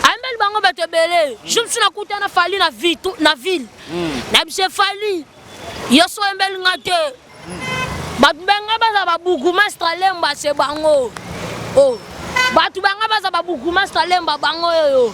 Ayembeli bango bato ebele. Je me suis nakuta na Fally na ville, na ville. Na biso Fally. Yo so oyembeli nga te. Bato benga baza ba bourgmestre Lemba se bango. Oh. Bato benga baza ba bourgmestre Lemba bango oyo.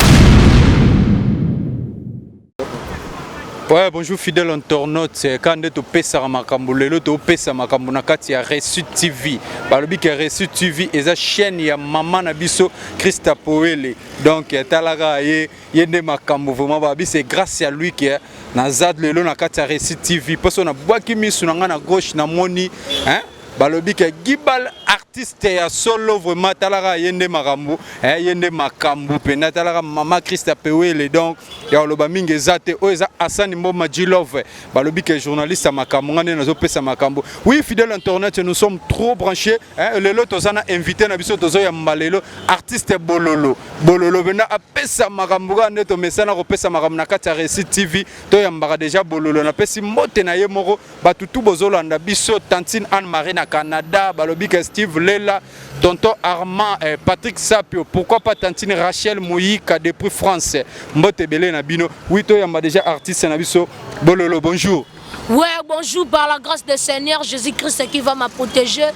Ouais, bonjour fidèle internaute, quand nde topesaka makambo lelo topesa makambo na kati ya Reçu TV. Balobi ke Reçu TV eza chaîne ya mama na biso Christa Poele. Donc talaka ye ye nde makambo vraiment babi c'est grâce à lui que naza lelo na kati ya Reçu TV. Poso na bwaki misu na nga na gauche na moni hein balobi ke Gibal artiste ya solo vraiment talaka ye nde makambo eh, ye nde makambo mpenza talaka mama Christa Pewele donc ya koloba mingi eza te oyo eza Hassan Mboma G-Love balobi ke journaliste ya makambo nga nde nazopesa makambo. Oui, fidèle internet, nous sommes trop branchés hein, lelo toza na invité na biso tozoyamba lelo artiste Bololo. Bololo mpenza apesa makambo kaka nde tomesana kopesa makambo na kati ya Récit TV. Toyambaka déjà Bololo, napesi mbote na ye moko. Bato tu bozolanda biso, tantine Anne-Marie na Canada, balobi ke Steve Lela, tonton Armand, Patrick Sapio, pourquoi pas tantine Rachel Mouyika depuis France, mbote ebele na bino. Oui, toyamba déjà artiste na biso Bololo, bonjour. Ouais, bonjour, par la grâce du Seigneur Jésus-Christ qui va me protéger.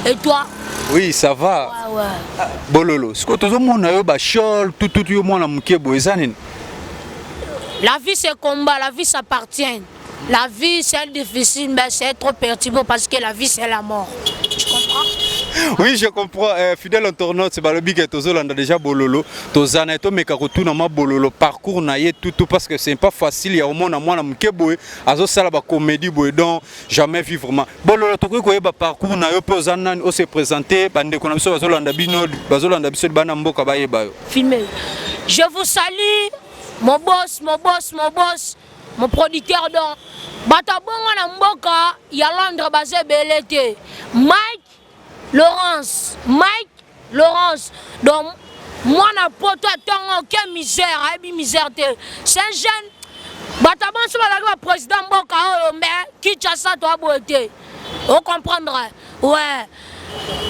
Et toi? Oui, ça va. Ouais. Bololo, ce que tozomona yo ba chol tout tout yo mwana moke boye eza nini? La vie c'est combat, la vie s'appartient. La vie c'est difficile mais c'est trop perturbant parce que la vie c'est la mort. Tu comprends? Oui, je comprends. Fidèle internaute, balobi ke tozolanda déjà Bololo, tozana tomeka kotuna ma Bololo parcours na ye tout tout parce que c'est pas facile ya omona mwana moke boye azosala ba comédie boye donc jamais vu vraiment. Bololo tokoki koyeba parcours na yo pe oza nani o se présenter bandeko na biso bazolanda bino bazolanda biso bana mboka bayeba yo. Filmé. Je vous salue mon boss, mon boss, mon boss, mon producteur donc bato bongo na mboka ya Londres baza ebele te. Mike Lawrence, Mike Lawrence donc mwana poto atongo ke misère, ayebi misère te. C'est un jeune bato bonso bazalaki ba président mboka oyo mais Kinshasa to aboye te. O comprendre? Ouais.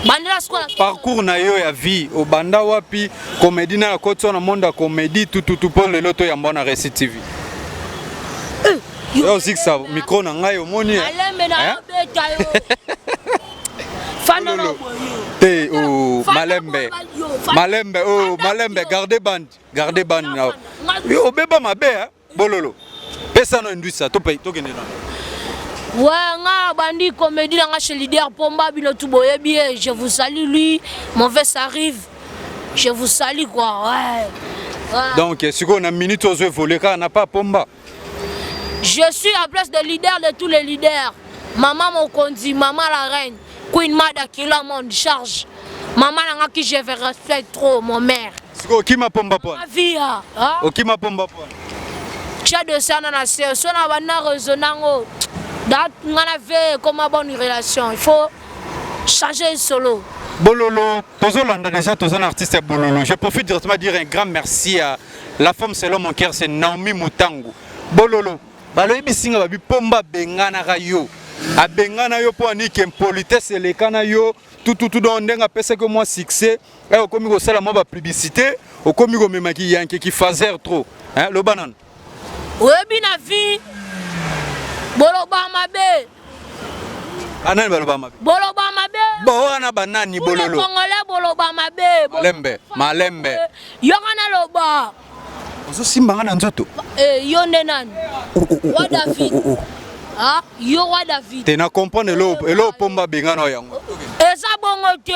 Bandela sikola parcours na yo ya vie obanda wapi comédie na koti na monde ya comédie tout tout tout po lelo to yamba na Récit TV. Yo ozikisa micro na ngai omoni. Malembe na Hein? yo beta yo. Fanda na boyo. Te oh, Fanda malembe. boyo, yo, fanda- Malembe oh, fanda malembe yo. garde bande, garde bande na. Nga- Yo obeba mabe hein Bololo. Pesa no ndwisa to pe tokende na. Ouais, nga bandi comédie na nga chez leader Pomba bino tout boyebi ye. Je vous salue lui, mon fils arrive. Je vous salue quoi. Ouais. Ouais. Donc sikoyo na minute ozo évoluer kaka na pa Pomba. Je suis à place de leader de tous les leaders. Maman Mokonzi, maman la reine, Queen Mada qui la monde charge. Maman nanga qui je vais respecter trop mon mère. Sikoyo okima Pomba pona. Ma vie hein. Okima Pomba pona. Tia de ça na se, so na bana raisonnango. Da nga na ve comme bonne relation. Il faut changer solo. Bololo, tozolanda déjà toza na artiste ya Bololo. Je profite directement de dire un grand merci à la femme selon mon cœur, c'est Naomi Mutangu. Bololo, baloyebi singa babi Pomba benganaka yo. Abengana yo po anike impolitesse elekana yo tout tout tout donc ndenge apesaki yo mwa succès, eh okomi kosala mwa ba publicité, okomi komema ki yanke ki fazer trop. Hein, loba nanu. Oyebi na vie boloba mabe. Banani baloba mabe? Boloba mabe. Bo wana banani Tous les Bololo? Congolais boloba mabe. Malembe, malembe. Yoka na loba. Ozosimba nga na nzoto? Yo nde nani? Roi David. Ah, yo roi David. Te na comprendre elo Pomba bengana yango. Eza bongo te.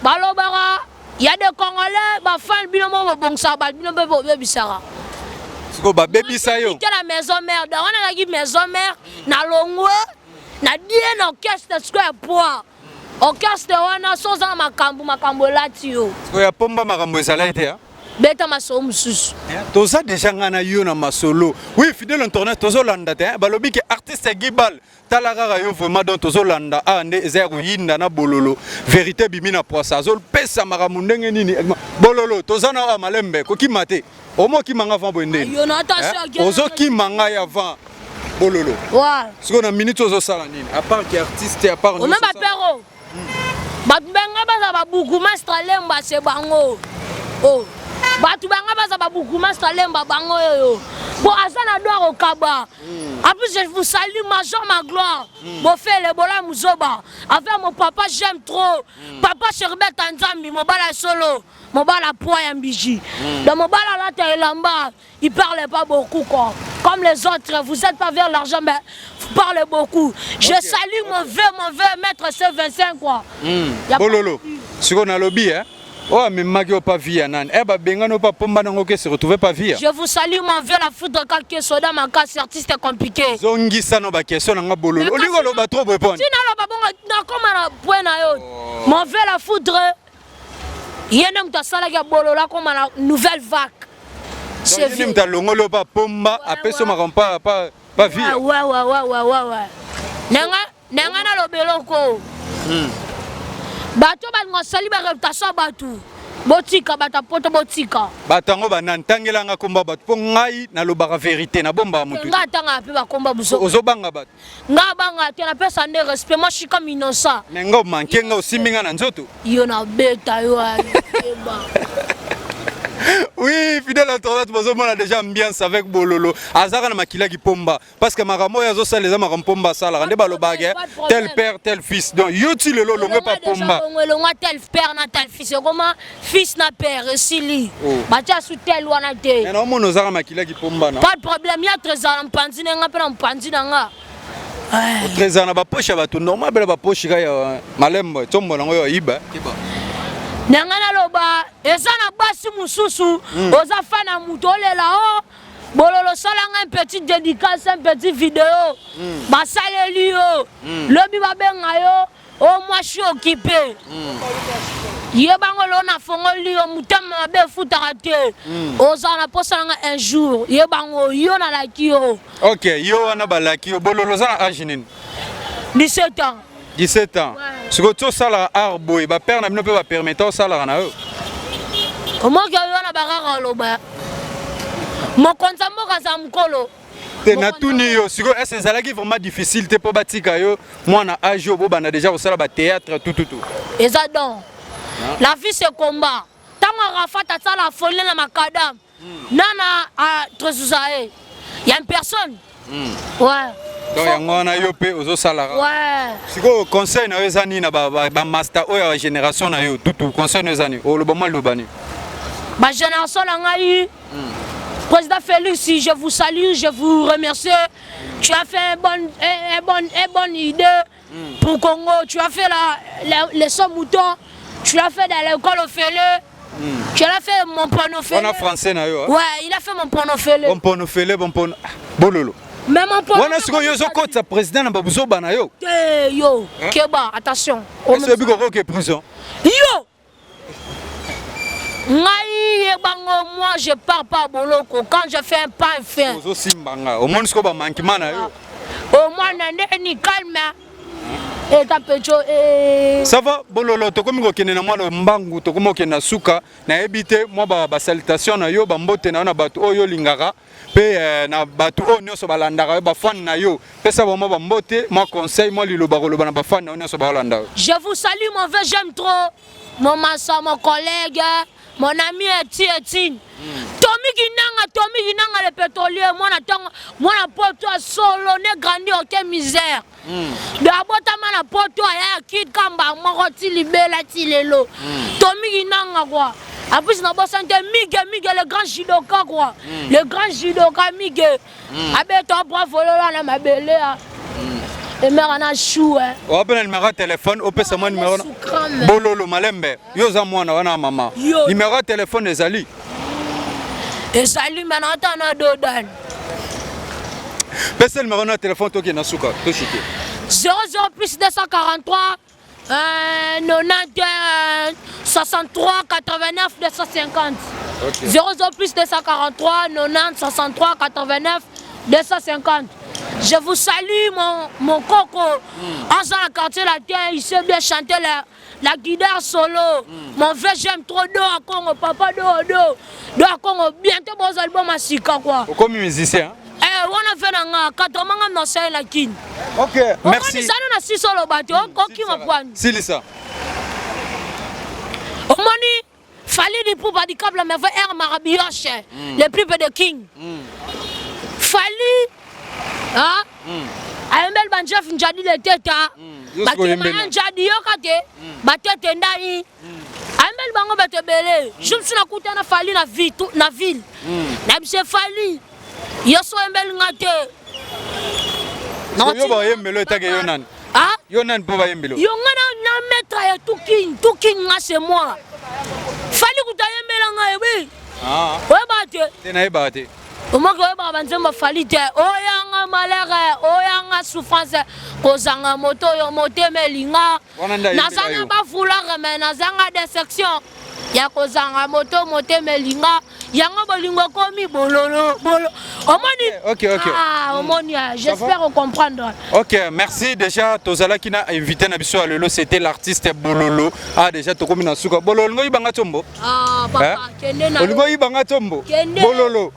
Balobaka ya des Congolais ba fan bino mo bobongisaka ba bino mpe bobebisaka. Sikoyo babebisa yo. Te la maison mère, da wana naki maison mère na longwe na die na orchestre sikoyo ya poids. Orchestre wana so oza na makambo, makambo elati yo. Sikoyo ya Pomba makambo ezalaki te, hein? Beta masolo mosusu. Toza déjà nga na yo na masolo. Oui, fidèle internet tozolanda te, hein? Balobi ke artiste Gibal tala kaka yo vraiment donc tozolanda awa nde eza ya koyinda na Bololo. Vérité bimi na poisa azopesa makambo ndenge nini? Bololo toza na awa malembe kokima te. Omo okima nga avant boye ndeni? Yo na attention, Hein? akende Ozokima ngai avant Bololo. Ouais. Sikoyo na minute ozosala nini? À part ki artiste, à part Ome nyonso ba osala. pero. Bato benga baza ba bourgmestre Lemba se bango. Oh. Bato banga baza ba bourgmestre Lemba bango oyo. Bon aza na droit kokaba. En plus je vous salue major ma gloire. Bofele bola muzoba. Avec mon papa j'aime trop. Papa Sherbet Nzambi mobala solo, mobala poids ya mbiji. Donc mobala alata elamba. Il parle pas beaucoup quoi. Comme les autres, vous êtes pas vers l'argent, mais vous parlez beaucoup. Je salue mon vieux maître C25 quoi. Bololo, sikoyo nalobi eh? Oyo amemaki yo pa vie ya nani? Eh, babengani yo pa pomba nango ke se retrouve pa vie. Je vous salue mon vieux la foudre kake soda makasi artiste compliqué. Zongisa no baquestion na nga bololo. Olingi oloba trop boye poni. Tina loba bongo nakoma na point na yo. Mon vieux la foudre ye nde moto asalaki ya bololo akoma na nouvelle vague. Donc, ye nde moto alongoli yo pa pomba apesi yo makambo pa vie. Ouais. Nanga naloba eloko. Bato balinga osali ba réputation ya bato. Botika bato ya poto botika. Bato yango banani? Tangelanga komba bato mpo ngai nalobaka vérité, nabombaka motu. Nga atangaka mpe bakomba buso. Ozobanga bato? Nga banga te, napesa nde respect. Moi je suis comme innocent. Mais nga omanke nga, osimbi nga na nzoto. Yo nabeta yo ayeba. Oui, fidèle internaute, bozomona déjà ambiance avec Bololo. Azaka na makila ki pomba. Parce que makambo oyo azosala eza makambo pomba asalaka. Nde balobaka Pas de problème. Tel père, tel fils. Donc yo ti lelo olongwe pa pomba. Bongo elongwa tel père na tel fils, ekoma fils na père esili. Oh. Batia su tel wana te. Mais naomona ozaka makila ki pomba na. Pas de problème, ya trésor na mpanzi na nga mpe na mpanzi na nga. Trésor na bapoche ya bato normal bela bapoche ka ya malembo tombo nango yo ayiba. Na nga naloba eza na basi mosusu oza fan na moto olela o bololo salanga un petit dédicace, un petit vidéo. Basaleli yo lobi babenga yo o moi je suis occupé. Ye bango lelo nafongoli yo motema mabe efutaka te. Ozala na posa nanga un jour ye bango yo nalaki yo. Ok, yo wana balaki yo. Bololo oza na age nini? 17 ans. 17 ans. Ouais. Sikoyo ti osalaka art boye, bapère na bino mpe bapermettre osalaka na yo? Omoki oyo na bakaka oloba mokonzi ya mboka aza mokolo. Te, natuni yo sikoyo, est ezalaki vraiment difficile te mpo batika yo mwana age oyo bobanda déjà kosala bathéâtre tututu? Eza don, la vie c'est combat. Ntango Arafat asala folie na makadam nana tresuza ye ya une personne, ouais. Donc yango wana yo mpe ozosalaka. Ouais. Sikoyo conseil na yo eza nini na bamaster oyo ya génération na yo tutu? Conseil na yo eza nini? Oloba mwa liloba nini? Bagénération na ngai, président Félix, je vous salue, je vous remercie. Tu as fait un bonne idée pour Congo. Tu as fait les 100 moutons, tu as fait dans l'école ofele, tu as fait mon pono ofele. Wana français na yo? Ouais, il a fait mon pono ofele. Bompono ofele, bompono bololo. Mais mon pono Wana sikoyo yo ozokotisa président na babuzoba na yo. Te, yo keba, attention. Ese oyebi kokoke prison? Yo ngai yebango, moi je pars pas boloko. Quand je fais un pas, un fin. Ozosimba nga, omoni sikoyo bamanquement na yo. Omwana ndeni calme eta pecho. Ça va Bololo, tokomi kokende na mwa mbangu, tokomi kokende na suka. Nayebi te mwa basalutation na yo, bambote na yo na bato oyo olingaka mpe na bato oyo nyonso balandaka yo, bafan na yo. Pesa bango bambote, mwa conseil, mwa liloba koloba na bafan na yo nyonso baolanda yo. Je vous salue mon vieux, j'aime trop mon massa, mon collègue, mon ami Eti Etine. Tommy Kinanga, Tommy Kinanga le pétrolier, mwana ntango, mwana poto solo, né grandi aucune misère. De abotama na poto aya kid kamba moko ti libela ti lelo. Tommy Kinanga quoi. En plus na bosante Mige Mige le grand judoka quoi. Le grand judoka Mige. Abeta bravo lola na mabele ya. Emera na chou hein. Oape na numéro ya telefone, opesa mwa numéro Soukrame. Bololo malembe, yo oza mwana wana ya mama. Yo. Numéro ya telefone ezali? Ezali me na ata na dodan. Pesa numéro na telefone, tokende na suka, toshike. 00 plus 243 90 63 89 250. 00 plus 243 90 63 89 250. Je vous salue mon coco. Mm. En quartier latin, il sait bien chanter la guitare solo. Mon vieux, j'aime trop Do à Congo, papa Do Do. Do à Congo, bientôt bon album à Sika quoi. Comme musicien, hein? Eh, wana fe na nga, 80 nga na sala kin. Ok, merci. Omoni na sisolo bato, okima pwani. Silisa. Omoni. Fally Ipupa Dicap la Merveille Air Marabioche, le plus de King. Fally, hein? Ayembeli banjef njadi le teta. Yo sikoyo Bakema oyembeli. ya njadi yoka te. Batete ndai. Ayembeli bango bato ebele. Je me suis nakuta na Fally na ville, na ville. Na biso Fally. Yo so oyembeli nga te. Yo bayembeli etake yo nani? Ah? Yo nani mpo bayembeli? Yo nga na maître ya tuking, tuking nga c'est moi. Fally kuta yembela nga ebi. Ah. Oyeba te. Te, nayebaka te. Omoki oyebaka banzembo Fally te. Oyanga malheur, oyanga souffrance, kozanga moto oyo motema elinga. Wana nde ayembela Naza na yo. bafulare me nazanga déception ya kozanga moto motema elinga. Yango bolingo ekomi bololo bolo. Omoni? Ok. Ah, omoni, ah, j'espère comprendre. Ok, merci. Déjà, tozalaki na invité na biso ya lelo, c'était l'artiste Bololo. Ah, déjà tokomi na suka. Bololo, olingo oyibanga tombo? Ah, papa, Hein? kende na yo. Olingo oyibanga tombo? Kende. Bololo.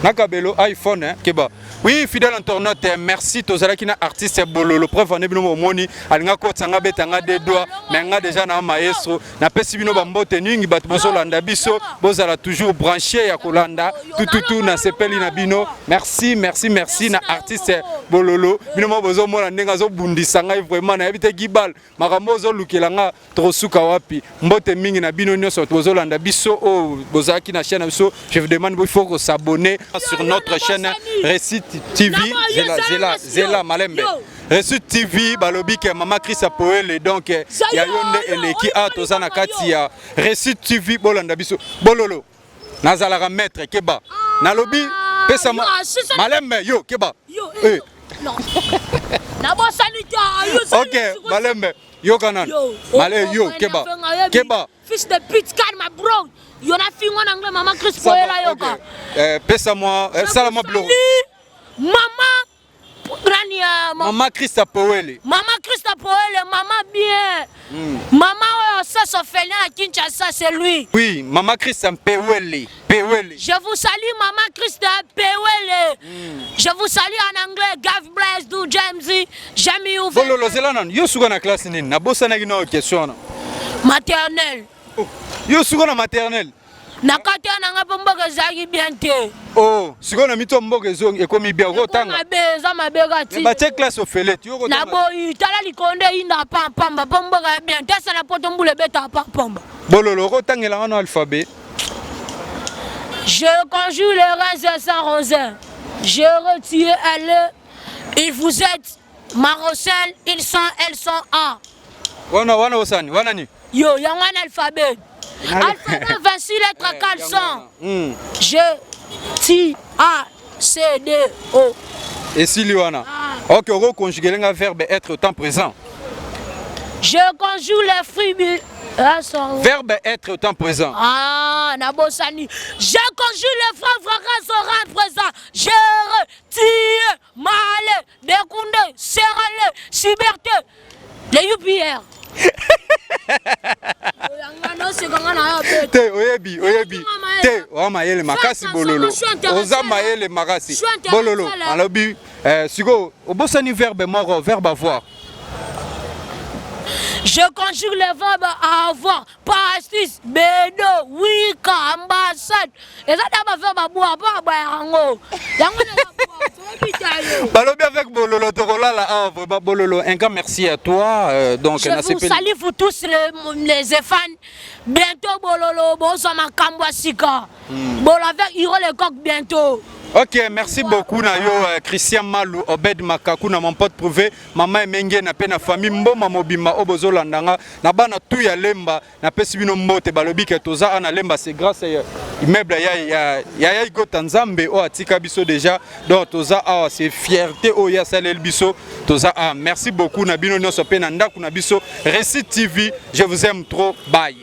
Nakabelo iPhone, hein, keba. Oui, fidèle internaute, merci. Tozalaki na artiste Bololo. Preuve en bino momoni, alinga kotanga betanga des doigts, mais nga déjà na maestro, na pesi bino bambote nyingi bato bozolanda biso, bozala toujours branché ya kolanda tout tout tout na sepeli na bino. Merci, merci, merci na artiste Bololo. Bino mo bozomona ndenge azobundisa ngai vraiment nayebi te gibal. Makambo ozolukela nga tokosuka wapi. Mbote mingi na bino nyonso bozolanda biso oyo bozalaki na chaîne na biso. Je vous demande, il faut que s'abonner sur notre chaîne Réussite TV. Zela, zela, zela, malembe. Réussite TV, balobi ke mama Chris Apoele, donc ya yo nde eleki a toza na kati ya Réussite TV. Bolanda biso. Bololo, nazalaka maître, keba. Nalobi pesa Yo, asisa- malembe yo, keba. Yo, Eh. eh, non. Nabosani te, ah, yo, Ok, malembe, yoka nanu. Yo, Male yo, keba. Keba. Fils de pute, calme, bro. Yo na fingo na anglais, mama Chris Ça va, Poela yoka. ok. Pesa moi, sala moi biloko. Mama nani ya Mama Christa Powele. Mama Christa Powele, mama bien. Mama oyo sasa orphelin à Kinshasa, c'est lui. Oui, mama Christa Pewele. Pewele. Je vous salue, Mama Christa Pewele. Je vous salue en anglais. God bless you, James. J'aime you. Bololo, zela nanu. Yo suka na classe nini? Nabosanaki na question wana. Maternelle. Oh, yo suka na maternelle. Na kati ya nanga mpo mboka ezalaki bien te. Oh, sikoyo na mito mboka ezongi ekomi bien, okotanga. Mabe eza mabe kati. Batie classe ofele ti yo Na okotanga. boyi tala likolo nde eyinda pampamba mpo mboka ya bien te asala poto mbula ebetaka pampamba. Bololo, okotangela wana alphabet. Je conjure les reins sans rosin. Je retire elle. Il vous êtes Marocel, ils sont, elles sont A. Wana wana osani, wana ni. Yo, yango wana alphabet. Alphabet 26 lettres, Eh, 400. yango wana. G, T, A, C, D, O. Esili wana. Ah. Ok, okoconjuguer nga verbe être au temps présent. Je conjure les fruits. Ah, Verbe être au temps présent. Ah, nabosani. Je conjure les frères frères au présent. Je retire malé, dékoundé, serralé, cyberté. Les UPR. Te, oyebi, oyebi te, oza mayele makasi, Bololo, oza mayele makasi, Bololo. Alobi sikoyo obosani verbe moko, verbe avoir. Je conjugue les verbes avoir, pastis, bedo, wika, ambassade. Eza da ba verbe avoir, ba ba yango. Yango na ba yo. Balobi avec Bololo tokolala awa vraiment. Bololo, un grand merci à toi, donc Je na vous sepeli. salue, vous tous les fans. Bientôt Bololo, bozwa makambo ya sika. Bolo avec Hiro le coq bientôt. Ok, merci beaucoup na yo Christian Malou, Obed Makaku na mon pote prouvé, mama Emenge na pe na famille Mboma mobimba oyo bozolanda nga na bana tu ya Lemba na pesi bino mbote. Balobi ke toza ana Lemba, c'est grâce ya immeuble ya Igota Nzambe oyo atika biso déjà. Donc toza awa, c'est fierté oyo ya saleli biso toza awa. Merci beaucoup na bino nyonso pe na ndako na biso Réussite TV. Je vous aime trop. Bye.